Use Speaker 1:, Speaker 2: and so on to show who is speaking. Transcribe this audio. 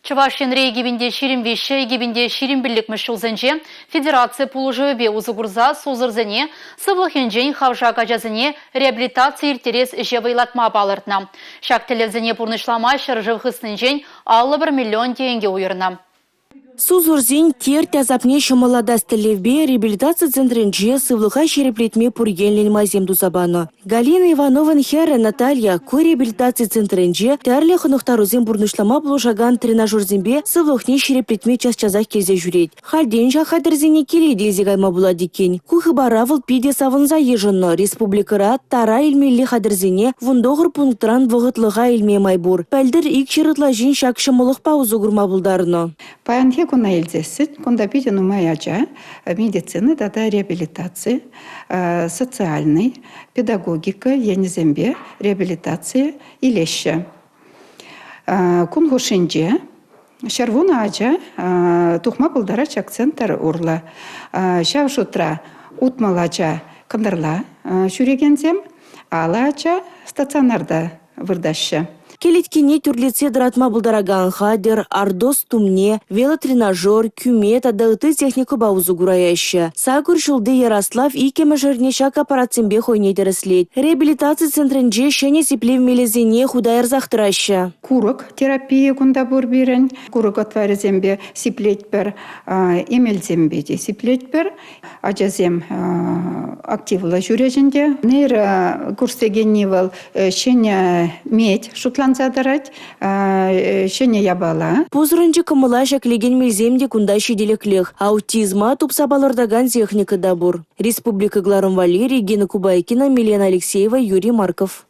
Speaker 1: Чӑваш Енре 2023-2025 ҫулсенче федераци пулӑшӑвӗпе усӑ курса сусӑрсене, сывлӑх енчен хавшак ачасене реабилитаци ирттерес ӗҫе вӑйлатма палӑртнӑ. Ҫак тӗллевсене пурнӑҫлама ҫӗршыв хыснинчен 51 миллион тенкӗ уйӑрнӑ.
Speaker 2: Сусӑрсен терт-асапне ҫӑмӑллатас тӗллевпе реабилитаци центрӗнче сывлӑха ҫирӗплетме пур енлӗн майсем туса панӑ. Галина Иванован хӗрӗ Наталья ку реабилитаци центрӗнче тӗрлӗ хӑнӑхтарусем пурнӑҫлама пулӑшакан тренажерсемпе сывлӑхне ҫирӗплетме час-часах килсе ҫӳрет. Хальтен ҫак хатӗрсене киле те илсе кайма пулать иккен. Ку хыпара вӑл питӗ савӑнса йышӑннӑ. Республикӑра тара илмелли хатӗрсене 19 пунктран вӑхӑтлӑха илме май пур. Пӗлтӗр 200 ытла ҫын ҫак ҫӑмӑллӑхпа усӑ курма пултарнӑ.
Speaker 3: Паянхи куна илсессӗн кунта питӗ нумай ача медицина тата реабилитаци, социальнӑй, педагогика енӗсемпе реабилитаци илеҫҫӗ. Кун хушшинче 110 ача тухма пултарать ҫак центр урлӑ. Ҫав шутра 60 ача кӑнтӑрла ҫӳрекенсем, 50 ача стационарта выртаҫҫӗ.
Speaker 2: Кӗлеткене тӳрлетсе тӑратма пултаракан хатӗр, артост тумне, велотренажер, кӳме тата ытти техникӑпа усӑ кураяҫҫӗ. Сакӑр ҫулти Ярослав иккӗмӗш эрне ҫак аппаратсемпе хӑйне тӗрӗслет. Реабилитаци центрӗнче ҫӗнӗ сиплев мелӗсене хута ярсах тӑраҫҫӗ.
Speaker 3: Курӑк терапийӗ кунта пур пирӗн. Курӑк отварӗсемпе сиплетпӗр, эмелсемпе те сиплетпӗр. Ачасем активлӑ ҫӳреҫ ӗнтӗ. Нейрокурс текенни вӑл ҫӗнӗ медь шутланса тӑрать, ҫӗнӗ япала.
Speaker 2: Пусӑрӑнчӑк кӑмӑла ҫӗклекен мелсем те кунта ҫителӗклех. Аутизма тупса палӑртакан техника та пур. Республика кӑларӑм валли Регина Кубайкина, Милена Алексеева, Юрий Марков.